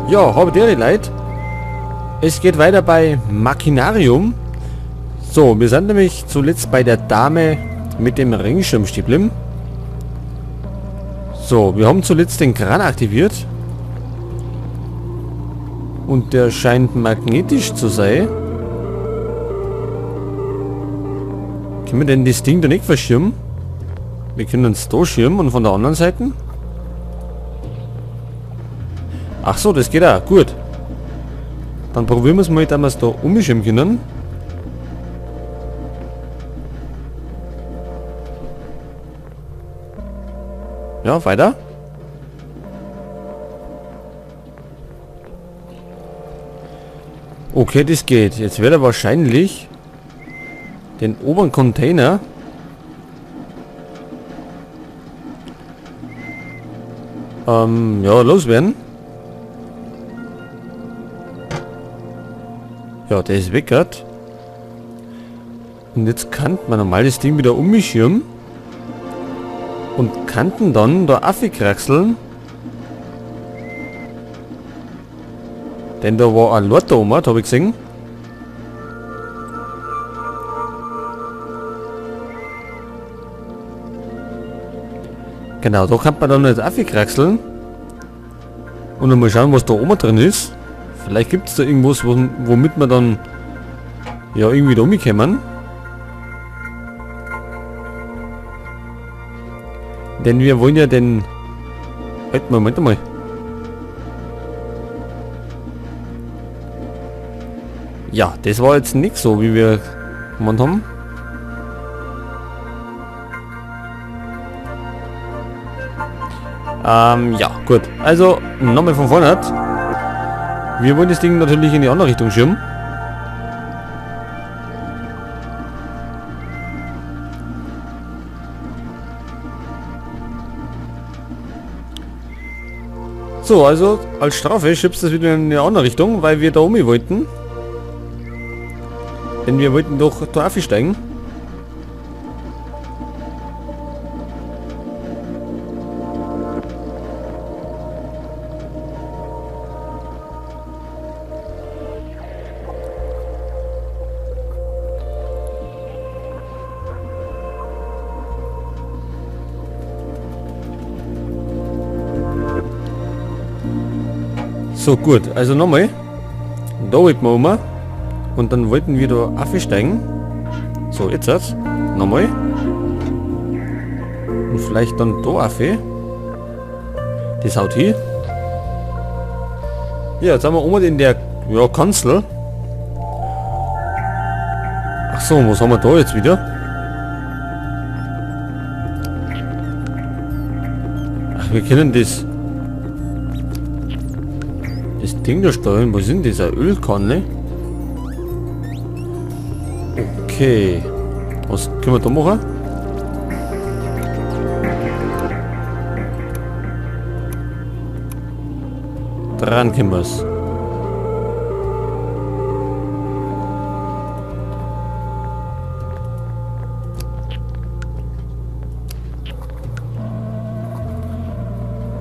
Ja, habe die Leute. Es geht weiter bei Machinarium. So, wir sind nämlich zuletzt bei der Dame mit dem Regenschirm stehen geblieben. So, wir haben zuletzt den Kran aktiviert. Und der scheint magnetisch zu sein. Können wir denn das Ding da nicht verschirmen? Wir können uns da schirmen und von der anderen Seite? Ach so, das geht auch. Gut. Dann probieren wir es mal, dass wir es da umschirmen können. Ja, weiter. Okay, das geht. Jetzt wird er wahrscheinlich den oberen Container ja, loswerden. Ja, der ist weg grad. Und jetzt kann man normal das Ding wieder umschirmen und kannten dann da aufkraxeln. Denn da war ein Lord da oben, hab ich gesehen. Genau, da kann man dann jetzt aufkraxeln. Und dann mal schauen, was da oben drin ist. Vielleicht gibt's da irgendwas, womit wir dann ja irgendwie da umkommen. Denn wir wollen ja den... Halt, Moment mal. Ja, das war jetzt nicht so, wie wir gemacht haben. Ja, gut. Also, nochmal von vorne. Wir wollen das Ding natürlich in die andere Richtung schirmen. So, also als Strafe schiebst du das wieder in die andere Richtung, weil wir da um wollten. Denn wir wollten doch da aufsteigen. So, gut, also nochmal. Da wollten wir um. Und dann wollten wir da aufsteigen. So, jetzt hat's. Nochmal. Und vielleicht dann da auf. Das haut hin. Ja, jetzt sind wir oben in der, ja, Kanzel. Ach so, was haben wir da jetzt wieder? Ach, wir können das Ding da steuern. Wo sind diese Ölkanne? Okay. Was können wir da machen? Dran können wir's.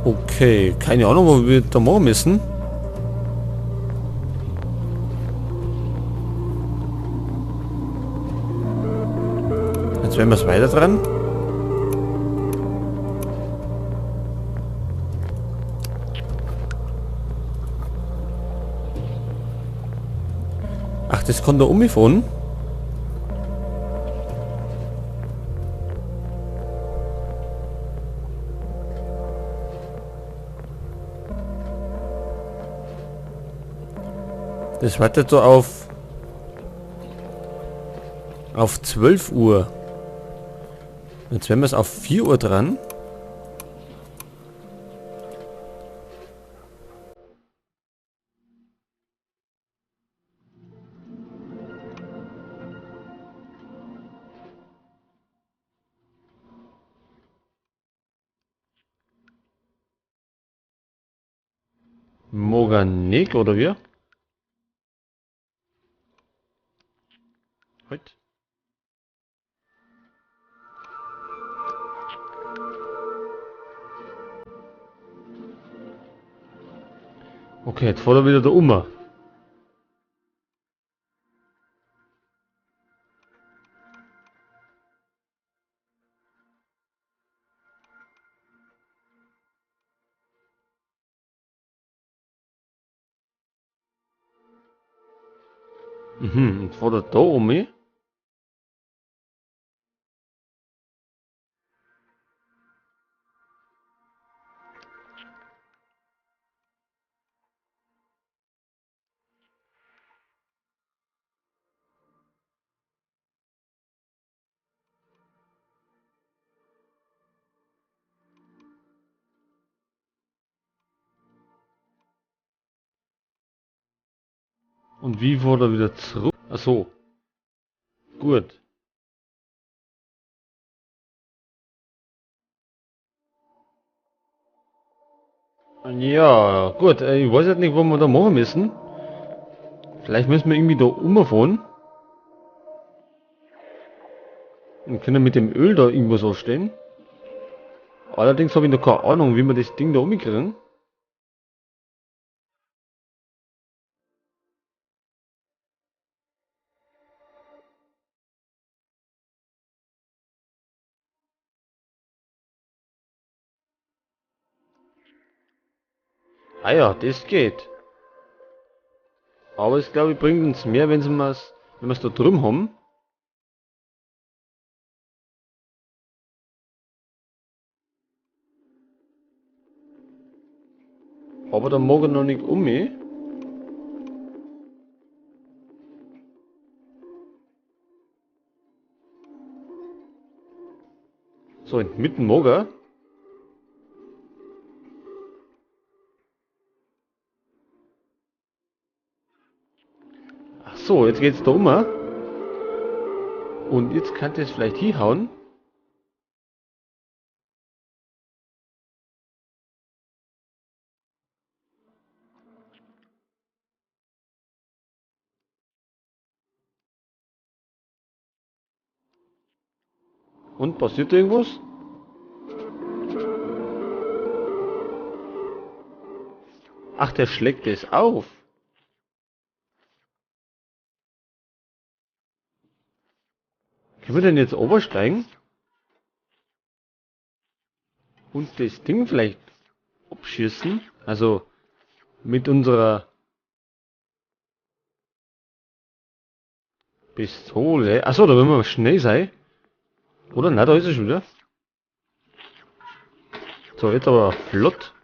Okay, keine Ahnung, wo wir da machen müssen. Jetzt werden wir es weiter dran. Ach, das kann da umfahren. Das wartet so auf 12 Uhr. Jetzt werden wir es auf 4 Uhr dran. Moganik oder wir? Heute. Okay, jetzt fährt er wieder da um. Mhm, jetzt fährt er da um. Und wie fährt er wieder zurück? Ach so. Gut. Ja, gut. Ich weiß jetzt nicht, was wir da machen müssen. Vielleicht müssen wir irgendwie da umfahren. Und können mit dem Öl da irgendwas anstellen. Allerdings habe ich noch keine Ahnung, wie wir das Ding da umkriegen. Ah ja, das geht. Aber es, glaube ich, bringt uns mehr, wenn wir's da drüben haben. Aber da mag er noch nicht um mich. So, in mitten mag er. Ach so, jetzt geht's da um. Und jetzt kann das vielleicht hinhauen. Und passiert irgendwas? Ach, der schlägt es auf. Können wir denn jetzt oversteigen? Und das Ding vielleicht abschießen? Also mit unserer Pistole. Achso, da wollen wir schnell sein. Oder? Na, da ist er schon wieder. So, jetzt aber flott.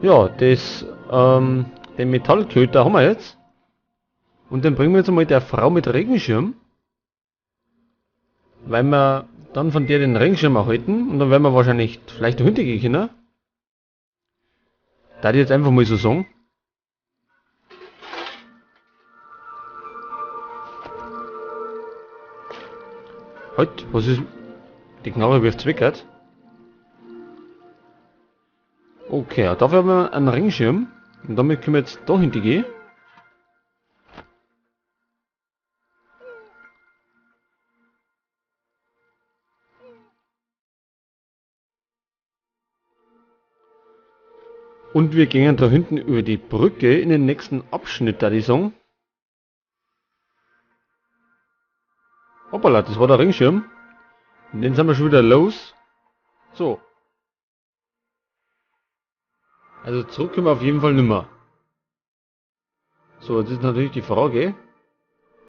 Ja, den Metallköter haben wir jetzt. Und den bringen wir jetzt einmal der Frau mit Regenschirm. Weil wir dann von der den Regenschirm erhalten. Und dann werden wir wahrscheinlich vielleicht dahinter gehen können. Da ich jetzt einfach mal so sagen. Halt, was ist... Die Knarre wirft zwickert. Okay, ja, dafür haben wir einen Regenschirm. Und damit können wir jetzt da hinten gehen. Und wir gehen da hinten über die Brücke in den nächsten Abschnitt, da die sagen. Hoppala, das war der Regenschirm. Und den sind wir schon wieder los. So. Also zurück können wir auf jeden Fall nimmer. So, jetzt ist natürlich die Frage,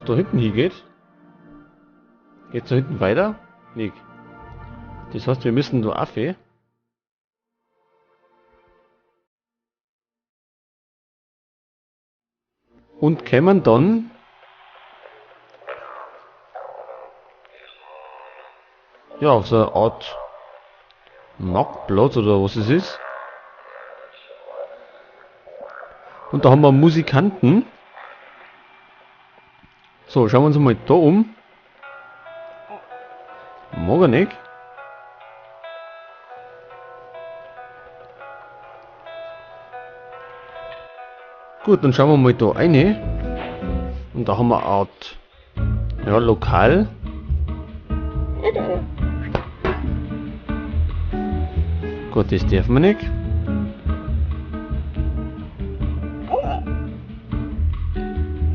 ob da hinten hingeht. Geht's da hinten weiter? Nee. Das heißt, wir müssen da auf. Und kämen dann ja auf so eine Art Marktplatz oder was es ist. Und da haben wir Musikanten. So, schauen wir uns mal da um. Mag er nicht. Gut, dann schauen wir mal da rein. Und da haben wir eine Art, ja, Lokal. Gut, das dürfen wir nicht.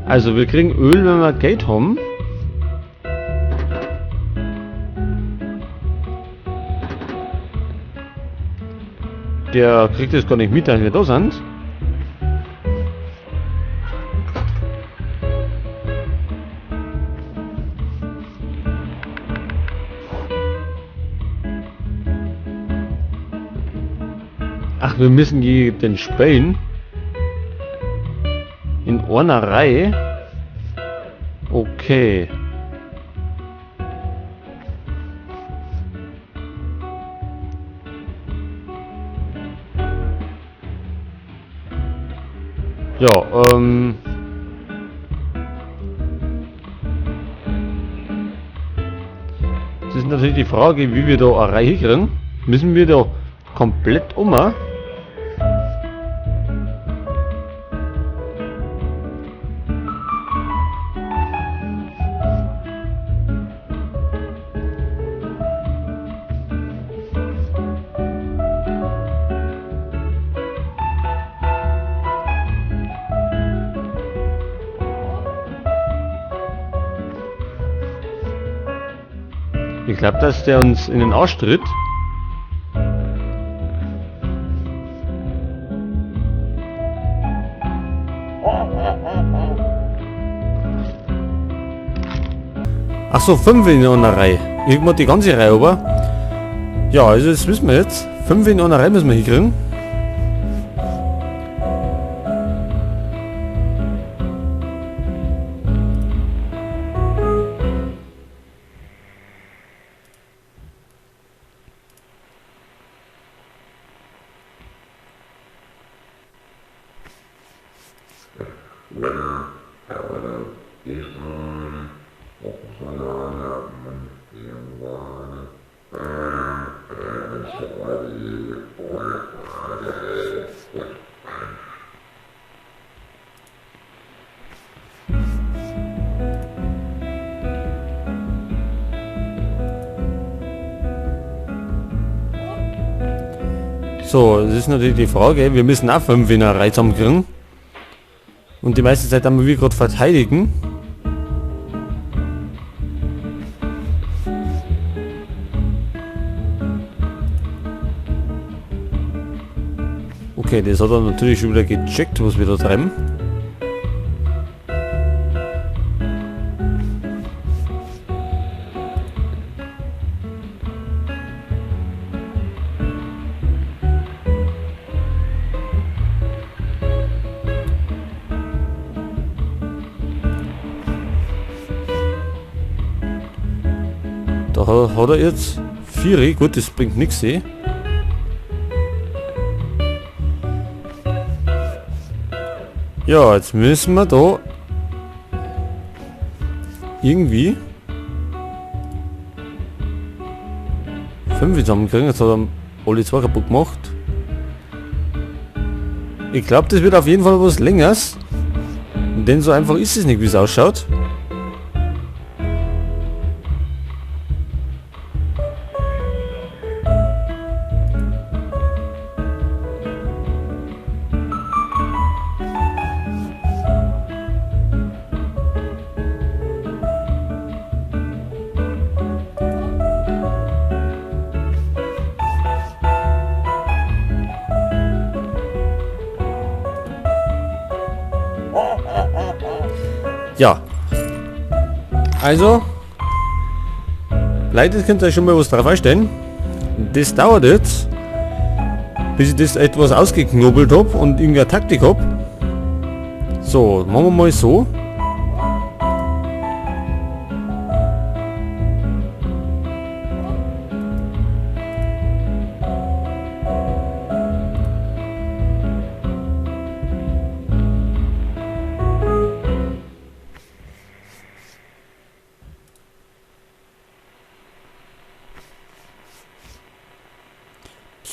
Also wir kriegen Öl, wenn wir Geld haben. Der kriegt das gar nicht mit, dass wir da sind. Ach, wir müssen gegen den spielen. In einer Reihe. Okay. Ja, das ist natürlich die Frage, wie wir da eine Reihe kriegen. Müssen wir da komplett um? Ich glaube, dass der uns in den Arsch tritt. Ach so, 5 in einer Reihe. Irgendwann die ganze Reihe, aber. Ja, also das wissen wir jetzt. 5 in einer Reihe müssen wir hinkriegen. So, das ist natürlich die Frage, wir müssen auch 5 in einer Reihe zusammenkriegen. Und die meiste Zeit haben wir gerade verteidigen. Okay, das hat er natürlich schon wieder gecheckt, was wir da treiben. Da hat er jetzt 4, gut, das bringt nix, eh. Ja, jetzt müssen wir da irgendwie 5 zusammenkriegen. Jetzt hat er alle 2 kaputt gemacht. Ich glaub, das wird auf jeden Fall was Längeres. Denn so einfach ist es nicht, wie es ausschaut. Ja. Also, Leute, könnt ihr euch schon mal was drauf einstellen. Das dauert jetzt, bis ich das etwas ausgeknobelt hab und irgendeine Taktik hab. So, machen wir mal so.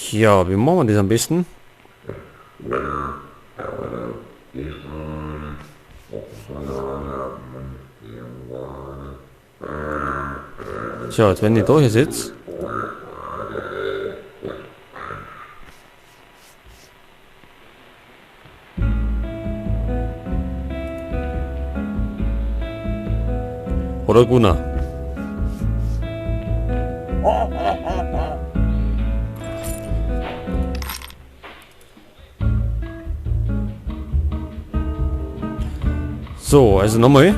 Ja, wie machen wir das am besten? Tja, jetzt wenn ich da hier sitze. Oder Gunnar. So, also nochmal.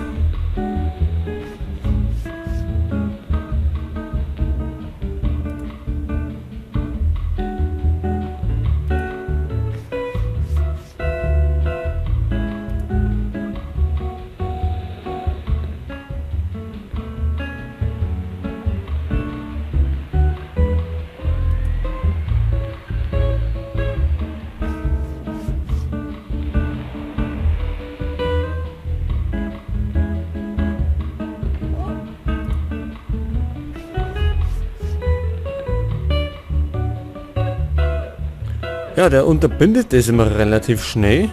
Ja, der unterbindet das immer relativ schnell.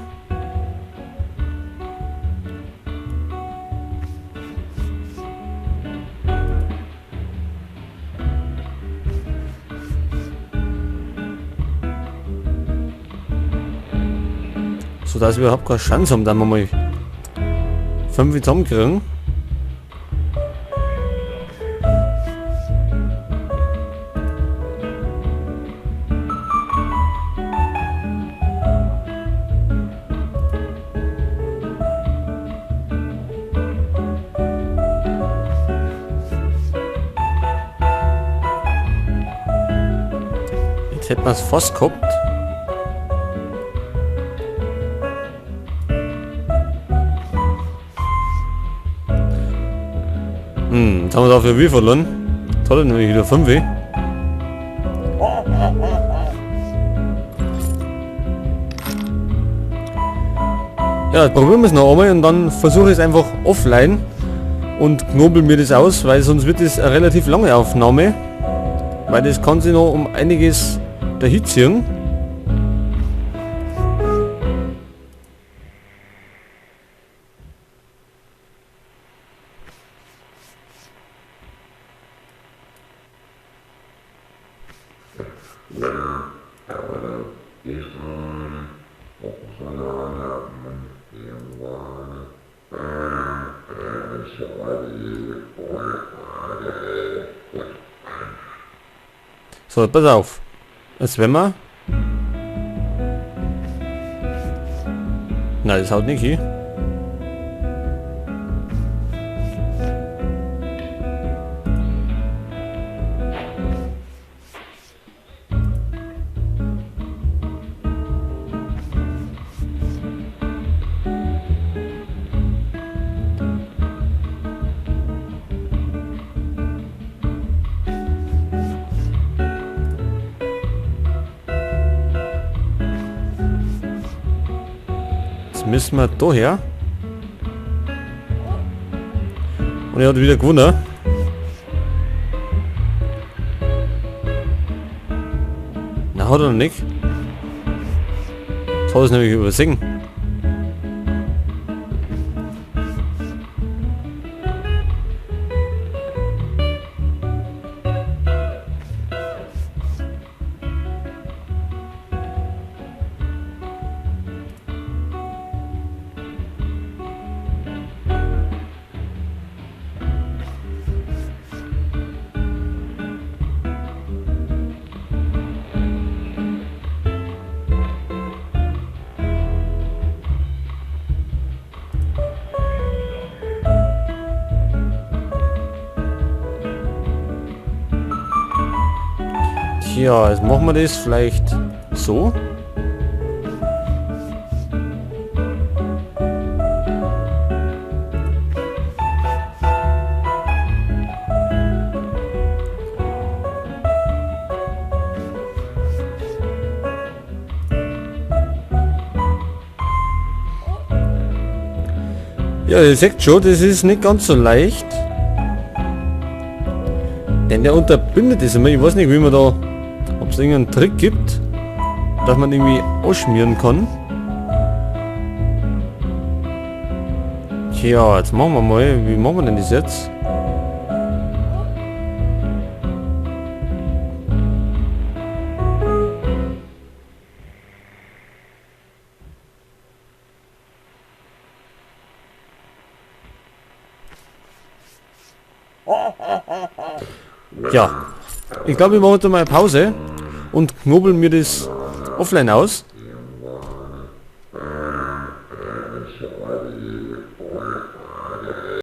So dass wir überhaupt keine Chance haben, dann wir mal 5 zusammenkriegen. Jetzt hätten wir es fast gehabt. Jetzt haben wir dafür wie verloren. Jetzt hat er nämlich wieder 5. Ja, jetzt probieren wir es noch einmal und dann versuche ich es einfach offline und knobel mir das aus, weil sonst wird es eine relativ lange Aufnahme. Weil das kann sich noch um einiges dahin ziehen. So, pass auf. Jetzt wenn wir... Nein, das haut nicht hin. Müssen wir da her. Und er hat wieder gewonnen. Na, hat er noch nicht. Jetzt hat er es nämlich übersehen. Ja, jetzt machen wir das vielleicht so. Ja, ihr seht schon, das ist nicht ganz so leicht. Denn der unterbindet es immer. Ich weiß nicht, wie man da... Ob es irgendeinen Trick gibt, dass man irgendwie ausschmieren kann. Tja, jetzt machen wir mal. Wie machen wir denn das jetzt? Ja, ich glaube, ich mache jetzt mal eine Pause und knobel mir das offline aus.